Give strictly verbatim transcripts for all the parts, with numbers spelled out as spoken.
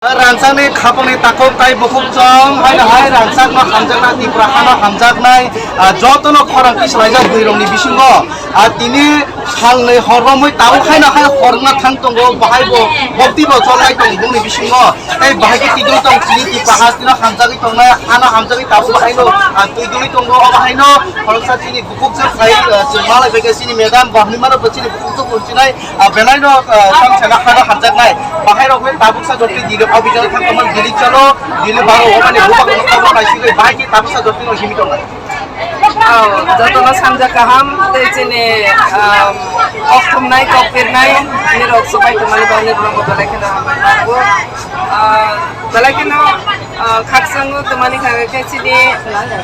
Rangchakni khapangni takhuk tai bukhuk chong, haino hai rangchakno hamjaknai, Tripura hano hamjaknai, ah, jotono khorang tislaijak bwrwirokni bisingo, ah, tini salnwi hor romwi tabuk haino hai horna thang tongo, bahai bo bokti bo cholnai tong bongni bisingo, tei bahai khe twi tong chini Tripura hastino hamjagwi tongnai, hano hamjagwi tabuk haino, ah, twi duli tongo, obo haino khoroksa chini bukhuk jwk khai, ah, chwng malai bai khe chini madam bo hinwi mano bo chini bukhuk jwk bo chinai. Ah, belai no, ah, tamo sana hano hamjaknai. Bahai rok bai tabuk sa jotni dili, o bijano thang tongmani dili chalo, dili baro, o mani buka kono kono bai sigoi, bahai ki tabuk sa jotni no himi tongnai. Oh, jotono sanja kaham, tei chini, um, kok thumnai, kok pirnai, nirok subai tongmani bangni borok bo belai kheno hambai nango. Ah, belai kheno, ah, khakchangno tongmani kha khe chini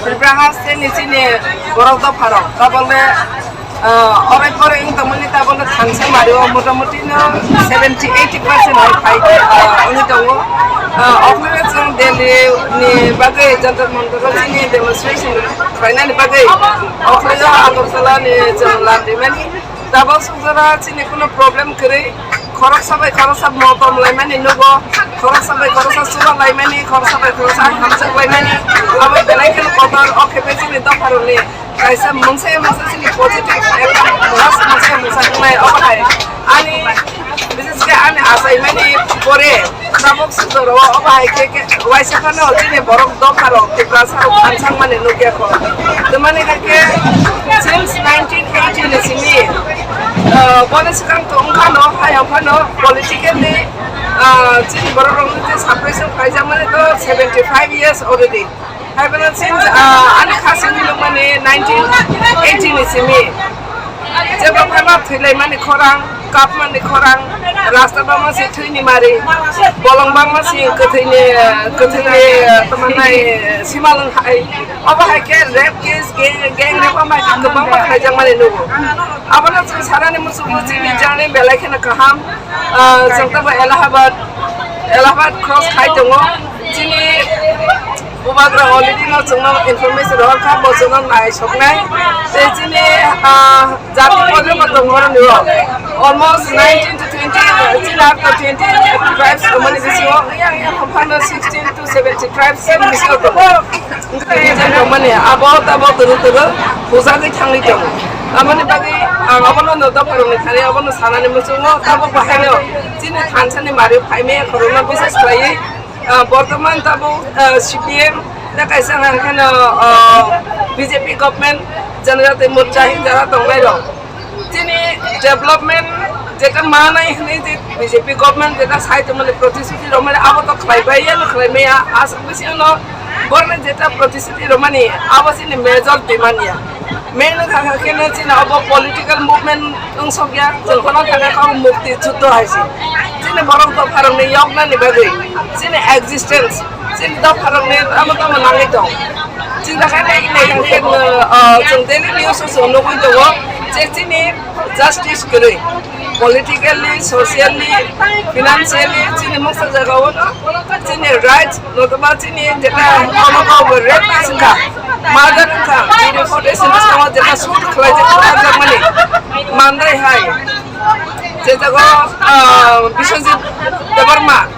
Tripura haste ni chini borok dopharok, tabole Ah, orai pore wng tongmani tabukno thansa mario, motamoti no seventy eighty percent hai phai, ah, wngwi tongo. Ah, okhorno chwng Delhi ni bagwi Jantar Mantar o chini demonstration khlainani bagwi okhorno Agartala ni chwng lam rimani. Tabuk sukjora chini kuno problem kwrwi, khoroksa bai khoroksa motom laimani nugo, khoroksa bai khoroksa chuba laimani, khoroksa bai khoroksa hamjak laimani, abo belai kheno kotor o khe bai chini dopharokni. Kaisa mungsa ya mungsa chini positive ekta mungsa mungsa wngnai obo hai ani bises khe ani achaimani pore tabuk sujoro obo hai khe khe waisa phano chini borok dopharok Tiprasarok thansang mani nukya kho. Twmani hai khe since nineteen eighty ni simi, ah, boni swkang to wngkhano hayang phano politically, ah, chini borok rokni suppression khlaijakmani to seventy five years already. Haiphano since, ah, ani khasing ni nukmani nineteen eighty ni simi. Jeba phano thwilaimani khorang, kapmani khorang, rasta bangma se thwini mari, bolong bangma se kwthwini, kwthwini, ah, tongmani, ah, simalwng hai. Obo hai khe rape case, gang, gang rape bangma kwbangma khlaijakmani nugo. Abono chwng sanani muchungo chini journey belai kheno kaham. Ah, chwng tamo Allahabad, Allahabad cross khai tongo. Chini Bubagra already no chwngno information rohor kha, bo chwngno naisoknai. Tei chini, ah, jati kodrwma tongo ni o. Almost nineteen to twenty, chini ar to twenty tribes tongmani bisingo, yang yang phano sixteen to seventy tribes chini bisingo tongo. Tongmani abo tabo turu turu bujagwi thangwi tongo. Aboni bagwi ang abono no dopharokni thani abono sanani muchungo, tabo bahaino chini thansani mari phaimaya khorokno bisas khlaiwi. Ah, bortoman tabuk, ah, C P M na kaisa hwnkheno, ah, B J P government, Janajati Morcha hinjara tongnairok. Chini development jeta manai hwnwi je B J P government jeta sai tongmani protisthuti romani abo to khlaibai ya, khlai maya, aswk bisi ano borni jeta protisthuti romani abo chini major demand ya. Main wngkha khe no chini obo political movement wngsokya, chwng phano thangkha kha mukti juddho hai se. Chini borok dopharokni yoknani bagwi, chini existence, chini dopharokni tamo tamo nangwi tong. Chini thangkha nai nai thangkhe, uh, chwng daily news o chwng nugwi tongo je chini justice kwrwi. Politically, socially, financially, chini mungsa jagao no chini rights, notoba chini jeta kono kok rape wngkha, murder wngkha, chini forty sini samo jeta shoot khlaijak, khlaijak mani mandai hai. Je jago, ah, Biswajit Debbarma,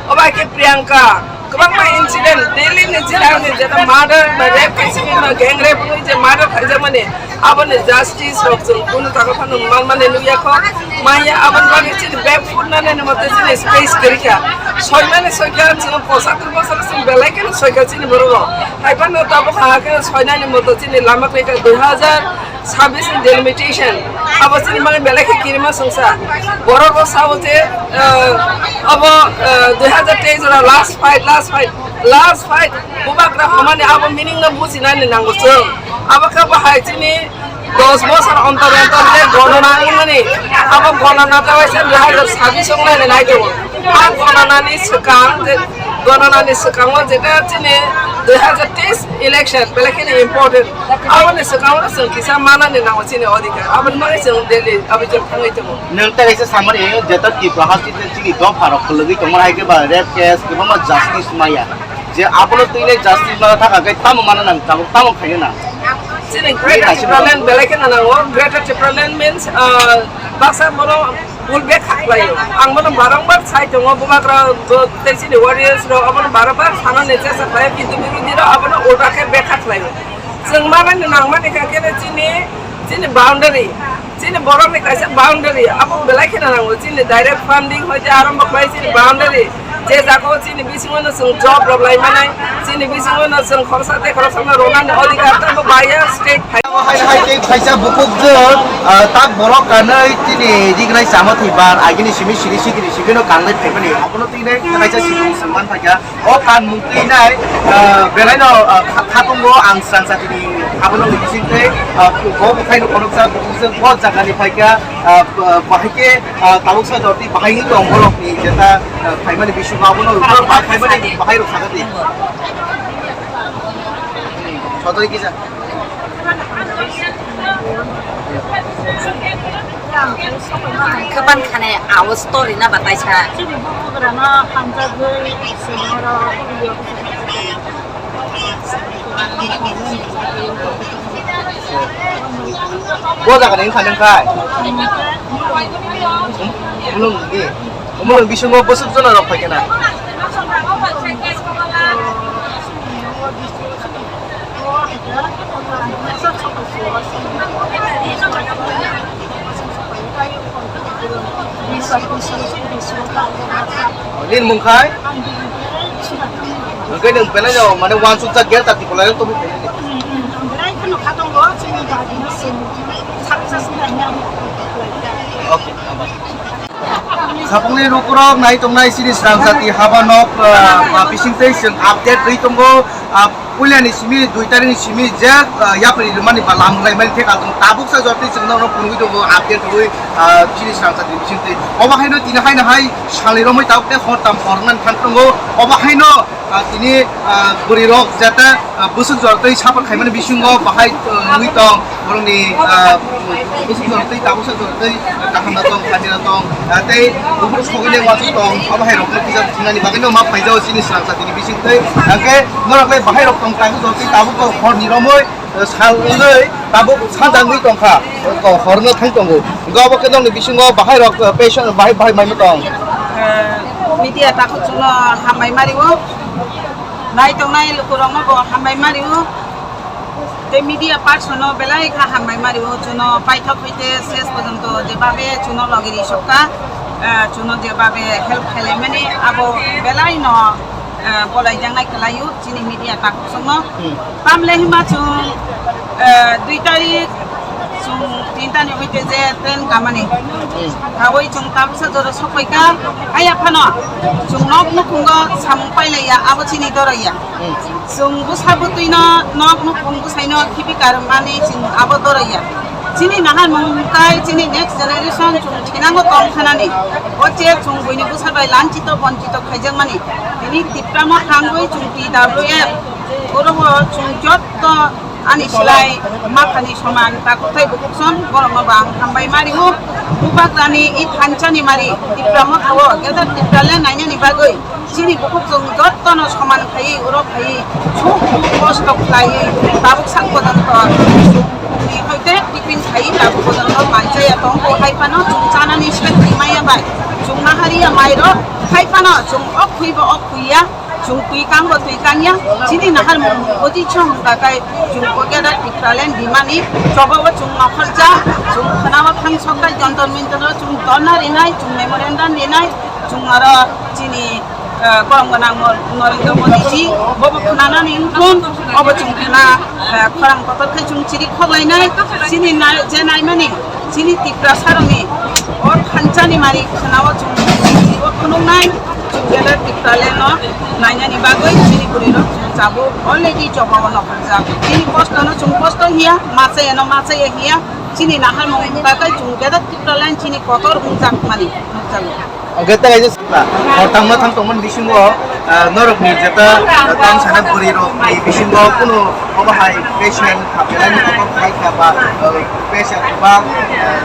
obo hai khe Priyanka, kwbangma incident, daily ni jeta ni jeta murder, ba rape, kissing, ba gang rape, je murder khlaijak mani. Aboni justice rok chwng kunu jaga phano manmani nukya kho. Maya aboni bagwi chini bag phunanani mote chini space kwrwi kha. Soimani soikha chwng pochattor bosor chwng belai kheno soikha chini borok rok. Hai phano tabuk ha khe soinani moto chini lama kwrwi kha dui hazar sabbish ni delimitation. Abo chini bagwi belai khe kirima songsa. Borok rok sao je, ah, abo, ah, dui hazar teis ora last fight, last fight, last fight. Bubagra hamani abo meaning no bujinani nango chwng. Abo khe bo hai chini dos bosor ontor ontor je gonona wngmani, abo gonona ta waisa dui hazar sabbish wngnani nai tongo. A gononani swkang je, gononani swkango jeta chini dui hazar teis election belai kheno important. Aboni swkango chwng kisa manani nango chini odhikar. Aboni bagwi chwng daily abijok thangwi tongo. Nwng ta kaisa samani jeta Tripura haste chini dopha rok khulugwi tongmani hai khe ba rape case kwbangma justice maya. Je abono twi nai justice mana thaka khe tamo mana nang, tamo, tamo khaina nang. Chini Greater Tipraland belai kheno nango. Greater Tipraland means, uh, baksa borok Bul bek khaklaio. Ang bono barangbar sai tongo, bubagra bo tei chini warriors rok abono barangbar sanani chesa khlaio, kintu birodhi rok abono ulta khe bek khaklaio. Chwng manani nangmani kha khe chini, chini boundary, chini borokni kaisa boundary, abo belai kheno nango. Chini direct funding hoite arombo khlai chini boundary. Je jago chini bisingo no chwng job rok lai manai, chini bisingo no chwng khoroksa tei khoroksa no ronani odhikar tongo, baya state phai. Hai hai tei phaisa bukuk jwk, ah, tak borok kanwi chini rignai chama thwi bar agini simi siri sikiri sikino kanglai phaimani abono twi nai kaisa sikiri swngman phaikha. O kanmung twi nai, ah, belai no, ah, kha-, khatungo ang swrang satini abono bising tei, ah, bo bwkhaino khoroksa bukuk jwk o jagani phaikha, ah, bahai khe Ah, tabuk sa jorti bahai wng tong borok ni jeta, ah, khaimani bisingo abono bai khaimani bahai rok sakha di. Sotoi kisa. Khe ban khane awo story na batai sa. Chini bukugrano hamjagwi sengoro. Bo jaga ni kha nang khai. Mulung ni. Mulung bisingo bwswk jona rok phai kena. Nini mung khai? Hwnkhe nwng belai no mane uansukjak gel tak twi kwlai to. Okay. Khapangni lukurok nai tongnai chini srang jati haba nok, ah, bising tei chwng update rwi tongo. Ah, puilani simi dui tarikni simi je, ah, yapri rwmani ba lam wnglaimani theka chwng tabuk sa jotni chwng nono phunugwi tongo update rwi, ah, chini srang jati bising tei. Obo haino tini haino hai salni romwi tabuk tei hor tam hor wngmani thang tongo. Obo haino Ah, tini, ah, bwrwi rok jeta, ah, bwswk jora tei support khaimani bisingo bahai, ah, wngwi tong, borokni, ah, bwswk jora tei tabuksa jora tei kaham na tong, hamya na tong, ah, tei buphuru sogwi le uansuk tong, abo hai rokno kisa thinani bagwi no ma phaijao chini srang satini bising tei, hwnkhe norok le bahai rok tong tabuk jora tei tabuk hor ni romwi, sal wngwi tabuk sanja wngwi tongkha, ko horno thang tongo. Hwnkhe obo khe nokni bisingo bahai rok, eh, patient bahai, bahai maima tong. Eh, media takhuk chwngno hambai mario. Nai tongnai lukurokno bo hambai mario. Tei media person no belai kha hambai mario. Chwngno paithak hoite ses porjonto jebabe chwngno logi ri sokha, eh, chwngno jebabe help khlaimani abo belai no eh, bolai jangnai kwlaio chini media takhuk songno. Hmm. Tamle hima chwng, eh, dui tarik chwng tinta ni hoite je train kamani. Hmm. Khawi chwng tabuksa jora sokphaikha. Haya phano chwng nok nukhungo samung pailaiya, abo chini doraiya. Hmm. Chwng bwsa bwtwino nok nukhung bwsaino khibi karwmani chwng abo doraiya. Chini naharmung hwnkhe chini next generation chwng thinango tong khanani. O che chwng buini bwsa bai lanchito bonchito khaijakmani. Tini Tipra Motha wngwi chwng T W F, oro o chwng jotto ani slai mathani soman takhuk tei bukhuk son borokno bo ang hambai mario. Bubagrani i thansa ni mari Tipra Motha o Greater Tipraland nainani bagwi chini bukhuk chwng jottono soman khaiwi oro khaiwi suk duk kosto khlaiwi tabuk sak pojonto ni hoite tiffin khaiwi tabuk pojonto manchaya tongo. Hai phano chwng chanani se twi maya bai chwng nahariya mairok, hai phano chwng ok khwibo ok khwiya. Chwng twi kang bo twi kang ya, chini naharmung buji chwng hwnkha khe chwng bo Greater Tipraland dimani choba o chwng nokharjak, chwng khwna o thang sok khe jontor mintor o chwng dhorna rinai, chwng memorandum rinai, chwng aro chini, eh, borom gwnang Nor-, Narendra Modi ji bo bo khwnanani wngthun, obo chwng khwna, eh, khorang kotor khe chwng chiri khoklainai, chini nai-, je naimani. Chini Tiprasarokni o thansa ni mari khwnao chwng o phunuknai, chwng belai Tipralandno nainani bagwi chini bwrwirok chwng tabuk already jobao nokharjak. Chini kostono chwng kosto hiya, machayano machaya hiya, chini naharmung bagwi chwng belai Tipraland chini kotor wngjakmani nukjago. Hwnkhe tei kaisa sakha, hor tangma thang tongmani bisingo, ah, norokni jeta, ah, tang sana bwrwirokni bisingo kunu obo hai patient hapjagani kotor khai kha ba, ah, patient ba, ah,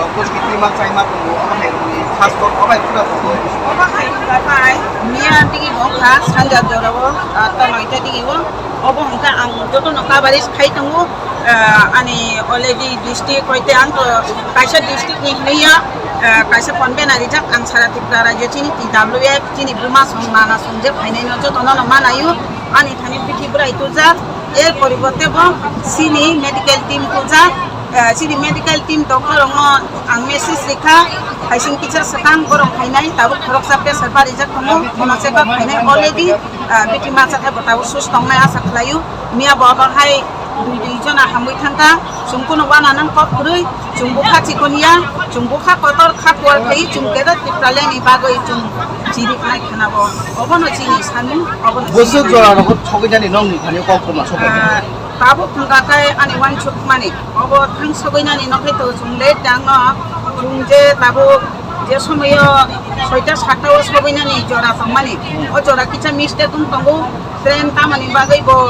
doctor kitri ma chai ma tongo, obo hai rokni sastok obo hai kura tongo. Obo hai kha khai miya tigi bo kha sanja jorao, ah, tonoi ta tigi o, obo hwnkha ang jotono coverage khai tongo. Ah, ani already district hoite ang to kaisa district ni hwnwi ya, ah, kaisa convener rijak ang sara Tripura rajyo chini T W F chini buma song nana song je phainai no joto no no manayo ani thani bithi bwrai tujak er poriborte bo chini medical team tujak, ah, chini medical team doctor rok no ang message rikha, haising kisa swkang borok phainai tabuk khoroksa pressure barijak tongo, bono check up phainai already, ah, bithi masa thai bo tabuk sus tongnai asa khlaio, miya bo abo hai dui dui jona hamwi thangkha, chwng kunu wana nang kok kwrwi, chwng bukha chikon ya, chwng bukha kotor kha kuar khai, chwng keda Tipraland ni bagwi chwng chiriknai khana bo, obono chini sanmung, obono chini Bwswk sanmung. Jora rok sogwi jani nong ni thani kok kwma sogwi. Ah, tabuk thangkha khai ani uansuk mani. Obo thang sogwinani nokhe to chwng le tangno chwng je tabuk je somoyo soita satta o sogwinani jora tongmani. O jora kisa mistake wng tongo, train tamoni bagwi bo,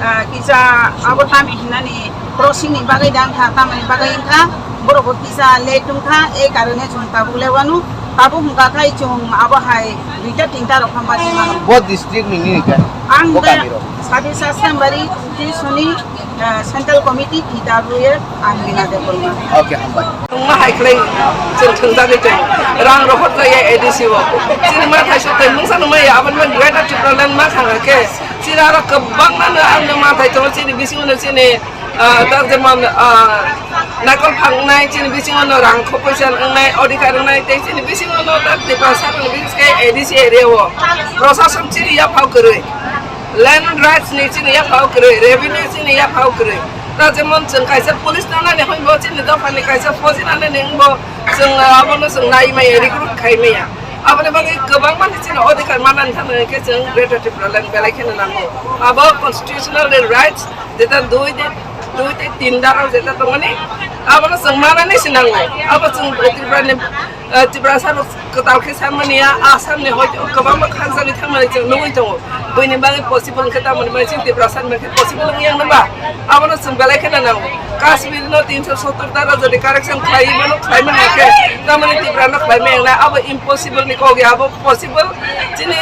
ah, kisa abo tami hinani crossing ni bagwi da wngkha, tamoni bagwi wngkha borok bo kisa late wngkha, ei karone chwng tabuk le wano. Tabuk hwnka khai chwng abo hai duita tinta rok phan bachwi mano. Bo district ni nini khe? Ang bo be kami rok? Sabisa Sembari, Tisuni, eh, Central Committee, T W F, ang Bina Debbarma. Okay, hambai. Tongma hai khlai chwng thwngjagwi tongo. Rang rohor jaya A D C o. Chini ma thai sok thai mungsa nungmaya, aboni bagwi Greater Tipraland ma thang khe. Chini aro kwbangma no ang ma thai tongo, chini bisingo no chini Ah, tak jemon, ah, naikol phangnai chini bisingo no rang kho poisa wngnai, odhikar wngnai, tei chini bisingo no tak Tiprasa rokni bisingo khe A D C area o prosason chini yaphao kwrwi, land rights ni chini yaphao kwrwi, revenue chini yaphao kwrwi. Tak jemon chwng kaisa police nanani hwnbo chini dophani kaisa fauji nanani hwnbo chwng, ah, abono chwng nai maya, recruit khai maya. Aboni bagwi kwbangma ni chini odhikar manani thangwi khe chwng Greater Tipraland belai kheno nango. Abo constitutional rights, jeta dui de, dui tei tin dara jeta tongmani, abono chwng manani se nango. Abo chwng Tripura ni, eh, Tiprasa rok kwtal khe sanmani ya, Assam ni hoi kwbangma khakjagwi thangmani chwng nugwi tongo. Buini bagwi possible khe tamoni bagwi chwng Tiprasa ni bagwi possible wngya hwnba? Abono chwng belai kheno nango. Kashmir no tinsho sottor dara jodi correction khlai mano, khlai mano khe tamoni Tripura no khlai maya wngnai. Abo impossible ni kok ya, abo possible. Chini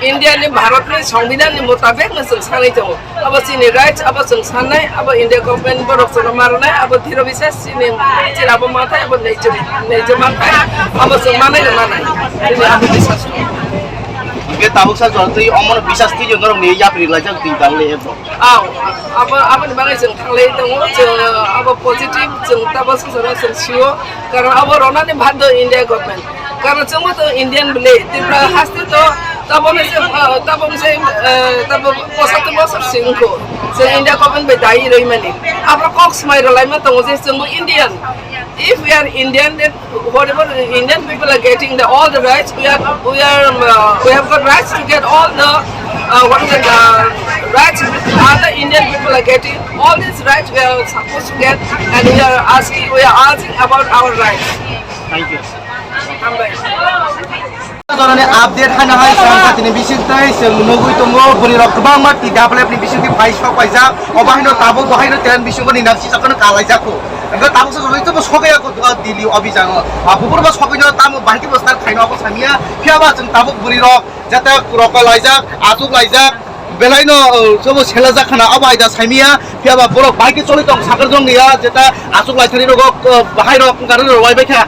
India ni, Bharat ni Songbidan ni mutabek no chwng sanwi tongo. Abo chini rights, abo chwng sannai, abo India government borok chwngno ma rwnai, abo dhiro bisas chini, chini abo manthai, abo naijo, naijo manthai, abo chwng manai rw manai. Chini abo bisas. Hingke tabuk sa jora twi omono bisas twi jora norok ni yapri laijak twi dalai ebo. Aw, abo, aboni bagwi chwng thanglai tongo, chwng abo positive, chwng tabuk sa jora chwng sio, karon abo ronani bhaddo India government. Karon chwngbo to Indian bwle, Tripura haste to taboni se, ah, taboni se, ah, tabo pochattor bosor singko. Se India government bai dai rwimani. Abo kok swmai rwlaima tongo je chwngbo Indian. If we are Indian, then whatever Indian people are getting the, all the rights, we are, we are, um, uh, we have got rights to get all the, uh, what is it, uh, rights other Indian people are getting. All these rights we are supposed to get, and we are asking, we are asking about our rights. Thank you. Hambai. Doroni update hano hai chwng jatini bisingtwi chwng nugwi tongo, bwrwi rok kwbangma T W F ni bisingtwi phai sok paijak, obo haino tabuk bo haino train bisingo ni nang sijak kheno kalaijak kho. Hingke tabuk se joloi tebo sogwi ya kho, ah, Delhi o bijango. Ah, buphuru bo sogwi no tamo bahai khe bo start khaino abo samya, phiya ba chwng tabuk bwrwi rok jata rok laijak, achuk laijak, belai no, oh, sobo selajak khana abo aida samya, phiya ba borok bahai khe choli tong sakar jong ya, jeta achuk lai thani rogo, oh, bahai rok gari rok wai bai kha.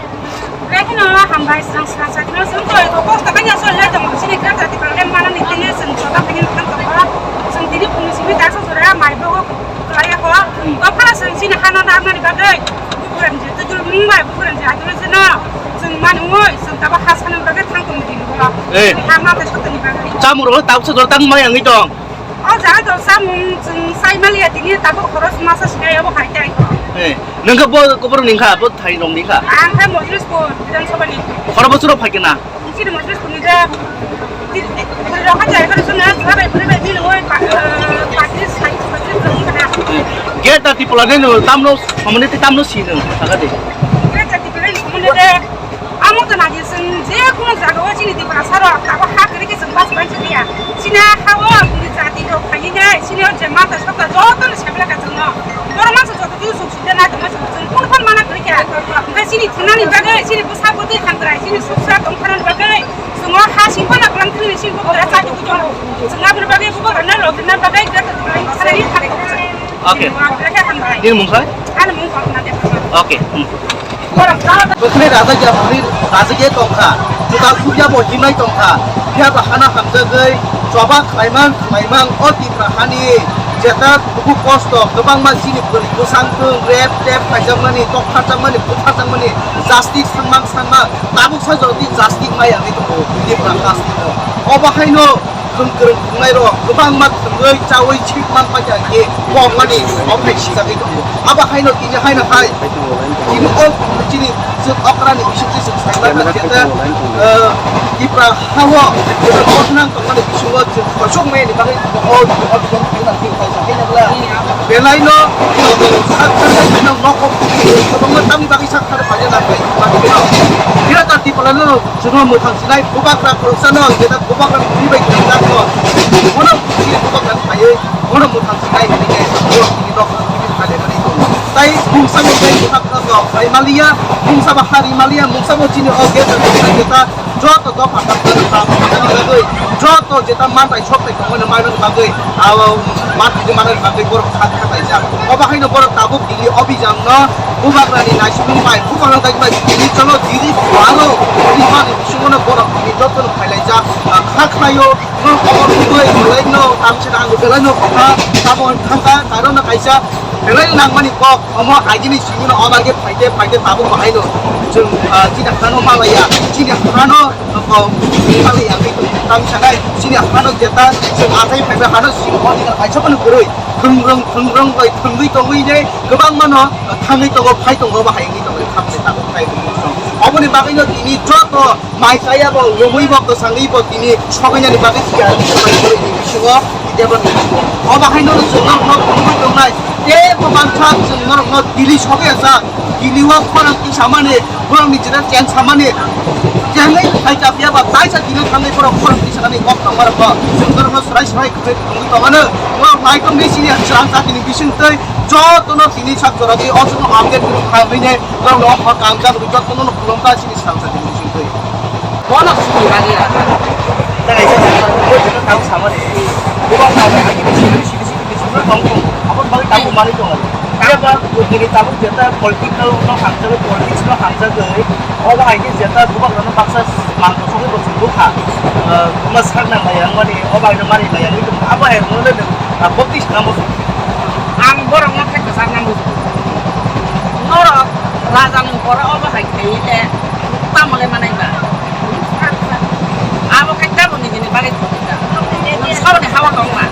Bekheno hambai, chwng sal sakno chwng to eko kosto kanya sol lai tongo, chini kha jati problem mana ni tini chwng chota tini thang tongo, chwng tini phungni simi daksa jora mai bogo kwlai kho, to phara chwng chini hano narnani bagwi, bukuram je, to dul mung bai bukuram je, aduna jeno, chwng mani oi, chwng tabo ha sanani bagwi thang tongo tini bo. Eh. Chini ha ma te sotoni bagwi. Chamung rok tabuk se jora tang mai wngwi tong. O jaga to samung chwng sai maliya tini tabuk khorok masa sinai abo hai tai. Eh, nung khe bo, bo borok ni kha, bo thai rok ni kha? Ang khe Mojlispur Bidhan Sabha ni. Khorok bosor rok phai khe na? Chini Mojlispur ni da. Rokha jai kare suna, jora bai puri bai bini oi pa, eh, patis sai, patis rok kana. Eh, Greater Tipraland no tamno, community tamno si nung, saga de. Greater Tipraland ni community. Amo to nagi chwng je kunu jaga o chini Tiprasa rok tabuk ha kwrwi khe chwng bachai mani liya. Chini ha o chini jati rok phainai, chini o je mata sokta joto ni sebla ka chwngno. Borok masa joto twi suk suk de nai tongma chwng, chwng kunu phano mana kwrwi kha. Hwnkhe chini thwnani bagwi, chini bwsa bwtwi hamkrai, chini suksa tongtharnani bagwi chwng o ha sing phano kwlang thwngni sing bubagra chati kuchung. Chwng aboni bagwi bubagrano rok rwna bagwi joto thwngni thani thani tongo chwng. Okay. Nini mung sai? Ani mung kok na de. Okay. Hmm. Bwswk rajakya bwrwi rajakya tongkha, juda khukya bo himnai tongkha, phiyaba hano hamjagwi choba khlaimang khlaimang o Tipra hani jeta dugu kosto kwbangma chini bwrwi bwsang twng rep tep khaijakmani, toktharjakmani, butharjakmani, justice sangmang sangmang, tabuk sajordi justice maya wngwi tongo Tipra justice no. Obo haino Thwng kwrwng thwngnai rok kwbangma thwngwi chawi sik man paikha khe kok mani okhai sijagwi tongo. Abo haino tini haino hai chini o chini chwng okrani bisingtwi chwng saimani jeta, eh, Tipra hao jeta kothonang tongmani bisingo chwng khoroksa mayani bagwi o o belaino sak thani nokok kwbangma tamni bagwi sak thani paina nangbai. Bira ta Tipra no Chwngno mwthang sinai bubagra khoroksano, jeta bubagra ni bai kwnajak no. Bono chini bubagra phaiwi, bono mwthang sinai hwnwi khe, borok chini nok chini kha lemani tongo. Tai mungsa bo tei bubagra no khai maliya, mungsa bo hari maliya, mungsa bo chini o gate rok khai jeta, joto dopha dopha rok khai bagwi, joto jeta mantai sok tai tongmani manani bagwi, abo mantai manani bagwi borok kha kha kaijak. Obo haino borok tabuk Delhi obijan no bubagra ni naisingmung bai, bubagra dagi bai, Delhi cholo, Delhi baro, Delhi bani Sungno borok ni joto no phailaijak, ah, kha khlaio, no khobor tubui, belaino, tamse na ang belaino kotha, tamo thangka, karon no kaisa, belai nangmani kok, omo agini simi no omo age phaide, phaide tabuk bahaino, chwng, ah, chini hano malaya, chini hano, oh, malaya, tamsa nai, chini hano jeta, chwng atai phaiba hano simi no kaisa phano kwrwi, thwngrwng, thwngrwng bai thwngwi tongwi ne, kwbangma no thangwi tongo, phai tongo, bahai wngwi tongo, khamni tabuk phai wngwi tong. Oboni bagwi no tini joto Mai chaya bo, lomwi bo, kwchangwi bo tini sokainani bagwi tiyar wngwi tongmani borokni bisingo, tei borokni bisingo. Obo haino chwng norokno phunugwi tongnai, tei bo mansa chwng norokno Delhi sogwi ya sa, Delhi o khorang twi samani, borokni jeta chen samani, chenwi hai chapya ba, taisa Delhi thangwi borok khorang twi sakani kok tongmarokno chwng norokno swrai swrai khwlai tongwi tongmano. Norok naitongni sini chwng jatini bisingtwi jotono tini sak joragwi o chwngno update rwkha hwnwi norokno o hor kangjak rwwi jotono khulumkha sini. Bono sini bagwi ra. Tei kaisa tamo samani. Bubagra ni sini sini sini sini tong tong. Abo bagwi tamo mani tong. Kaya ba bujini tamo jeta political no hamjagwi, politics no hamjagwi. Obo hai khe jeta bubagra no baksa mang kosogwi bo chwng bukha. Buma sak nang maya wngmani, obo hai no mani maya wngwi tong. Abo hai no le bokti sana mo. Ang borok no thai kwchar nang. Norok raja ni pora obo hai khe le. Tamo le manai ba. Abo khe tamo ni hini bagwi thok kha. Nwng saboni hawa tong ma.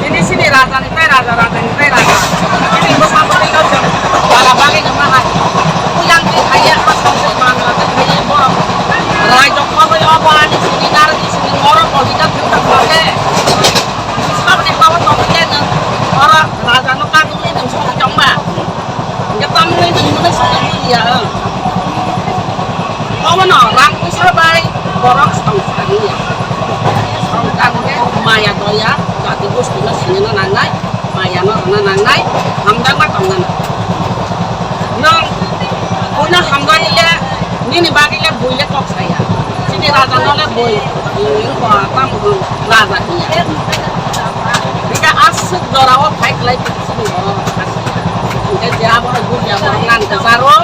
Tini sini raja ni tai raja, raja ni tai raja. Tini bo saboni kau jeng. Bala bagwi nwng ma hai. Puyang ti khaiya, khasam ti bangla ti khaiya bo. Rai jok ma bai obo ani sini nar ni sini moro ko hita thuk thuk ma khe. Saboni hawa tong khe nwng oro raja no kagwi nwng song tong ma. Hingke tamni hwnwi nwng mwnwi songwi bujiya, ang. Obono rang puisa bai borok songchar wngya. Songchar hwnkhe maya doya, jati gosti no sinina nangnai, maya no rwna nangnai, hamjakma tongna nangnai. Nwng buino hamjakle, nini bagwile buile kok saya. Chini raja no le bui, nwng bo tamo raja hiya. Hingke aswk jorao phai khlai. Hingke je abono bujiya borok nang kwcharo,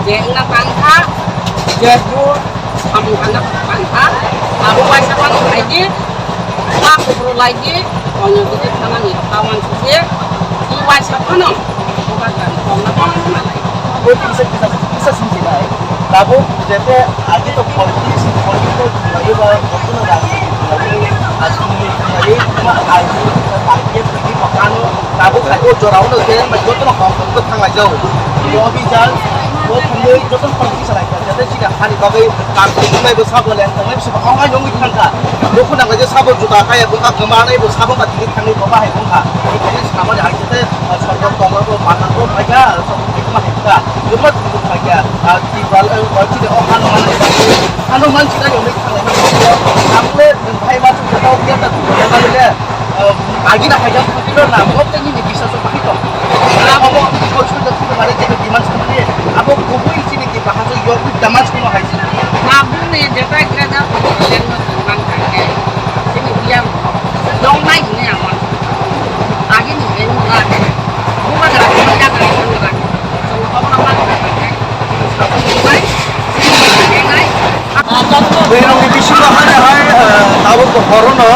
je wngna tangkha, je bo samung tangna tangkha, abo waisa phano khaidi, ta kubru laidi, onyo gidi thanani rok ta wansukhe, i waisa phano bubagrani kokno tongna malai. Bo kisa kisa kisa sinjinai, tabuk jete agi to politics, political khwlaiwi ba, bokhno rajniti khwlaiwi, aswngni khwlaiwi, ma ai, ai, ai, ai, ano, tabuk hai o jorao no je, ma jotono hok hok thang lai jao. Yo bi jal, bo thangwi jotono politics salai kha, jate chini hani bagwi kam twngnai bo sabo leng tongnai bo sabo ong ai nongwi thang kha. Bo khuna ngai je sabo juta kaya bo ka kwma nai bo sabo ka tini thangwi bo bahai wng kha. Bo thangwi samani hai jate, ah, sorgo tongma bo manang bo phai kha, sabo thangwi ma hai kha. Bo ma thangwi phai kha. Ah, Tripura, eh, Tripura chini o ano manang, ano manchina yongwi thang lai kha. Ang le nwng phai ma chuk jata o kya ta tu kya ta le. Agina haja kutilo na, mo teni ni bisa so pakito. Na mo mo ko chul da kuto mare ke demand sa mane, abo kubui chini ki bahasa yo ku demand sa mo hai. Na bu ne jeta kira da ko len no man ka ke. Sini biang. Dong mai ne aman. Agini ne mo la. Orono,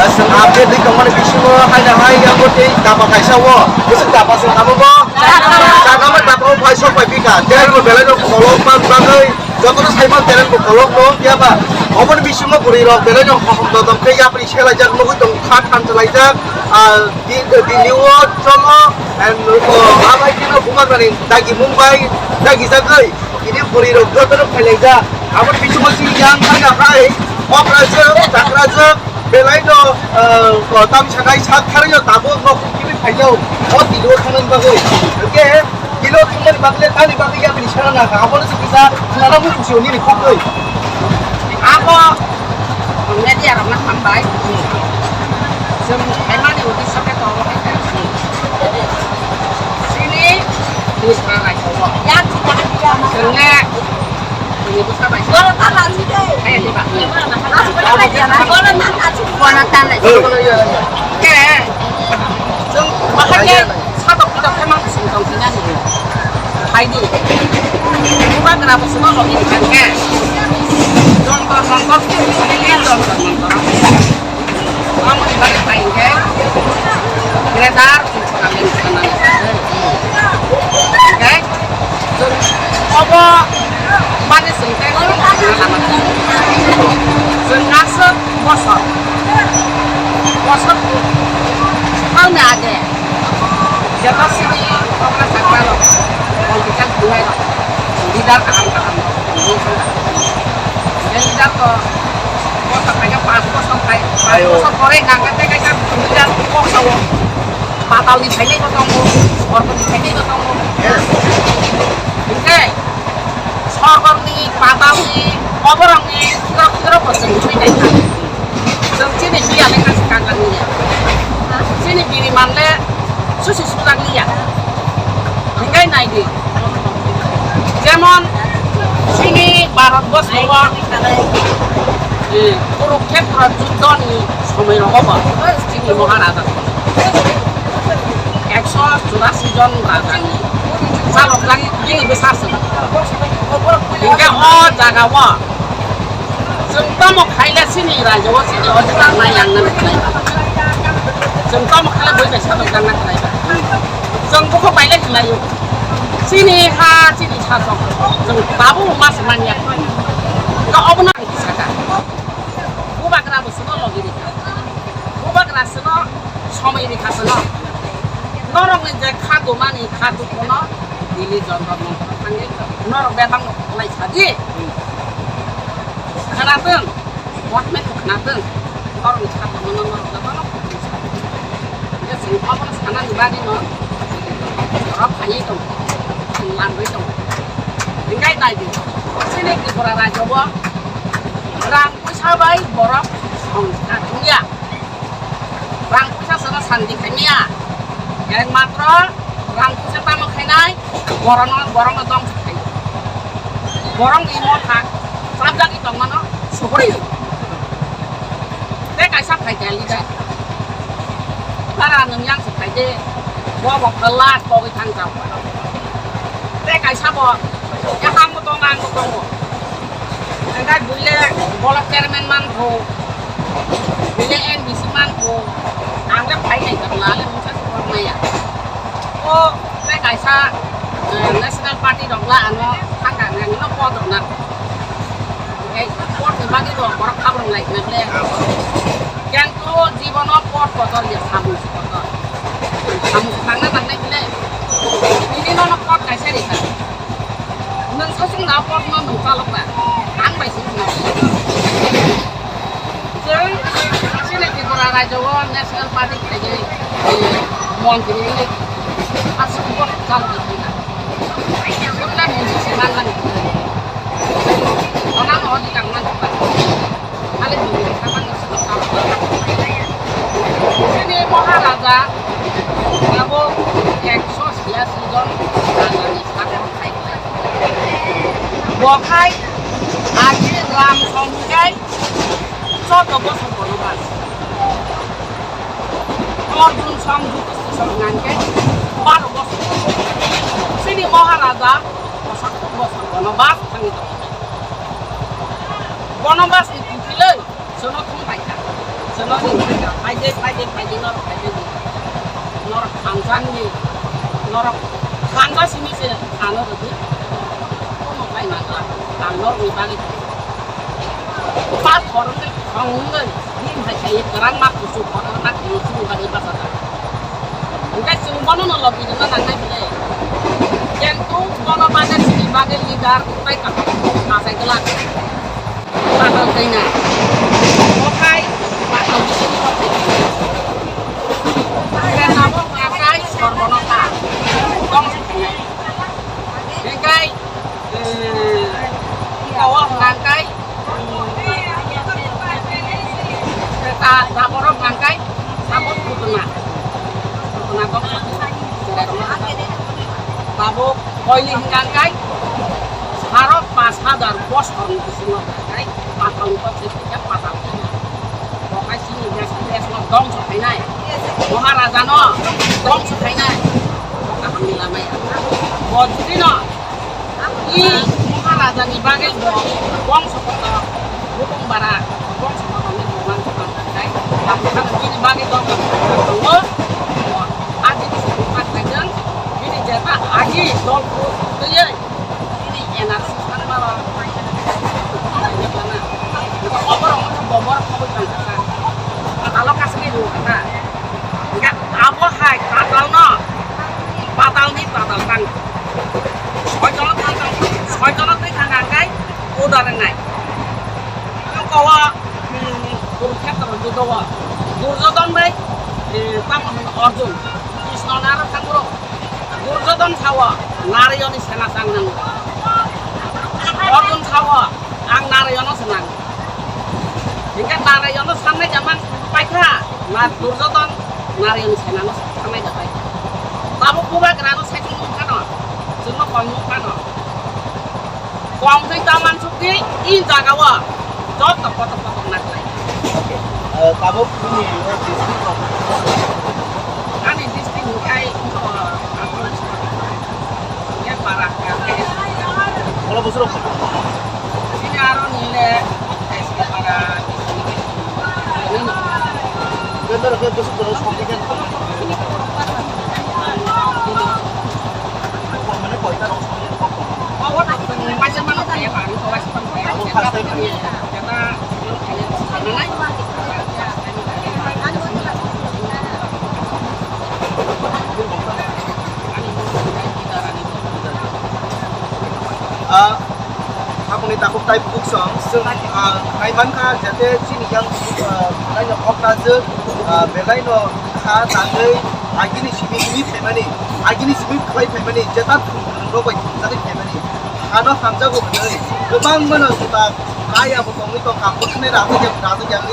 ah, chwng update ri tongmani bisingo haino hai yango tei daba kaisa o. Bwswk daba chwng amo bo? Daba. Daba, daba phai sok pai pika. Tei bo belai no kolok man bagwi jotono saiman tere bo kolok no ya ba. Oboni bisingo bwrwi rok belai no hohom dodom khe yapri selaijak nugwi tong kha thansa laijak. Ah, di, di, di, o cholo, and, oh, abai kino bubagrani dagi Mumbai, dagi jagwi. Ini bwrwi rok jotono phailaijak. Abo bisingo chini yang thangya hai, okrajwk, chakrajwk, belai no, eh, tam sanai sak tharwi no tabuk nok kibi phaijao. O tilo thangni bagwi. Hwnkhe tilo thangmani bagwi tani bagwi yapri sana nang. Abono se kisa khwnana muchung sio nini khukwi. Abo media rok na hambai. Chwng phaimani uddesyo khe tongo hai khe. Chini Tripura rajyo o. Chwng ne Greater Hwnkhe, obo mani chwng tei lama chwng aswk bosor, bosor thangni age, joto sini okra chakra rok, political bunai rok, leader kaham kaham rok, leader to bosor khaikhe panch bosor khai, panch bosor pore nangkhe tei kaisa leader kok sao. Patalni phainai bo tongo, sorgorni phainai bo tongo. Hwnkhe sorgorni, patalni, oborokni khikro khikro bo chwng thwi nai kha. Chwng chini biya le kasi kaglan niya. Chini biri manle susi sujak niya. Hwnkhe nai di. Jemon chini Bharat borsho o, eh, Kurukhetra juddho ni somoi rogo bo chini Maharaja ekso churasi jon raja ni chalok jak bini bwsa se. Hwnkhe o jaga o chwng tamo khaile chini raja o chini odhikar nai yang nani khlai ba. Chwng tamo khaile bui bai satok jak nai khlai ba. Chwng bukhuk bai le khlai o. Chini ha, chini sajwk, chwng tabuk ma se manya. Ga obo na saka. Bubagra bo sino logi rikha. Bubagra sino somoi rikha sino. Norok ni je kha gumani kha dukhono, dili jontor montor thangwi norok bebak no lai sadi. Khana tong. Government bo khna tong, norokni sakha mano norok jotono khukui sa. Hingke chwng obono sanani bagwino borok phaiwi tongo, chwng langwi tongo. Hingke nai di, chini Tripura rajyo o rang puisa bai borok songsa thungya. Rang puisa sono santi khaimaya. Ekmatro rang puisa tamo khainai, borokno, borokno dongso khai. Borokni motha chapjagwi tongmano suhuri. Tei kaisa phai khe lida. Bara nwng yang se khai de. Bo bo phala kogwi thang jao. Tei kaisa bo, ya hang bo tongo, ang bo tongo. Hingke buile block chairman man bo. Buile M D C man bo. Ang le phai nai tong la le mungsa se kok maya. O tei kaisa, eh, National Party rok la ano thangka nang no pot rok na. Ei pot ni bagwi bo borok khabrang lai na le. Kento jibono pot kotor ya samung se kotor. Samung se tangna tangnai bile. Nini no no pot kaisa ri kha. Nwng sasing na pot no nwng chalok ba. Ang bai sing na. Chwng chini Tripura rajyo o National Party khaigwi, eh, montri wngwi aswk bo chalok wngkha. Chwngno montri se manmani. Chwng onang odhikar mankha. Khali montri kha mani chwng chalok. Chini Maharaja abo ekso chhiyasi jon rajani sakha khai khlai. Bo khai agi ram song khai Chaudo bosor bonomas. Arjun song Yudhishthir song nangkhe baro bosor. Chini Maharaja bosor bosor bonomas thangwi tongo. Bonomas ni kuthilwi sono thum paikha. Chwla ni phaide, phaide, phaide norok phaide di. Norok thangjani, norok thangja simi se thano rwdi. Kono khaina kha, ang norokni bagwi khaio. Pathor wngwi, thong wngwi, bini hai khaiwi kwrwngma kuchuk kotorma khaio chini bagwi bachajak. Hwnkhe chwng bono no logi rwna nangnai bwle. Kintu bono bagwi chini bagwi leader tei kha-, khachai glak. Patal kaina. Okhai patal bisingni okhai. Khe tabuk akai sorbono kha. Tong se khainai. Hingkai, eh, kawa hwnangkai, eh, ta-, taborok hwnangkai, tabuk putuna. Putuna tong se khainai. Tabuk koini hwnangkai, saro pas hajar bosor ni bisingo hwnangkai, patal ni kok se khainai, patal kaina. Bo hai chini desh bideshno dongso khainai. Maharajano dongso khainai. Bo kaham ni lama ya. Bo judino i Maharajani bagwi bo bongso kotor, hukum bara bongso kotorni bo mansa manjaknai. Abo khano bini bagwi dongso khainai tongo. Bo ajini se bukat khaijak, bini jeta agi dol phuru twiwi. Bini N R C sanmano, oborok wngkha bomor khoboi tangkha. Patalo kasini rwkha. Hingkhe abo hai patalno, patalni patal tang. Soitono tang, soitono twi thangkha hingkhe uda rwngnai. Kowa, hmm, Kurukshetra judo o Duryodhon bai, eh, tamo hwn Arjun. Krishna naro thangro. Durjodon sao, Narayoni sena chang nango. Arjun sao, ang Narayano se nango. Hingke Narayano sanai jaman paikha, na Durjodon Narayoni senano sanai japai. Tabuk bubagrano saichung nung khano, chwngno kol nung khano. Kongtwi ta mansukdi, i jagao joto kotor kotor naklai. Okay. Eh, tabuk nini district rok? Ani district hwnkhe, eh, Yapara. Boro bosoro. Ini aro nile, S K Para. Bendar ke bosok bosok something kan. Mane koita rok. Ah, aboni tabuk tai buksong, chwng, ah, nai mankha, jate chini yang, ah, belai no okra jwk, ah, belai no kha tangwi, agini simi simi phaimani, agini simi khlai phaimani, jeta thwng thwng rok bai thwngjagwi phaimani. Hano hamjago hwnwi kwbangma no juta kaya bo tongwi tongkha, bwswkni rajak ya, rajak ya wngwi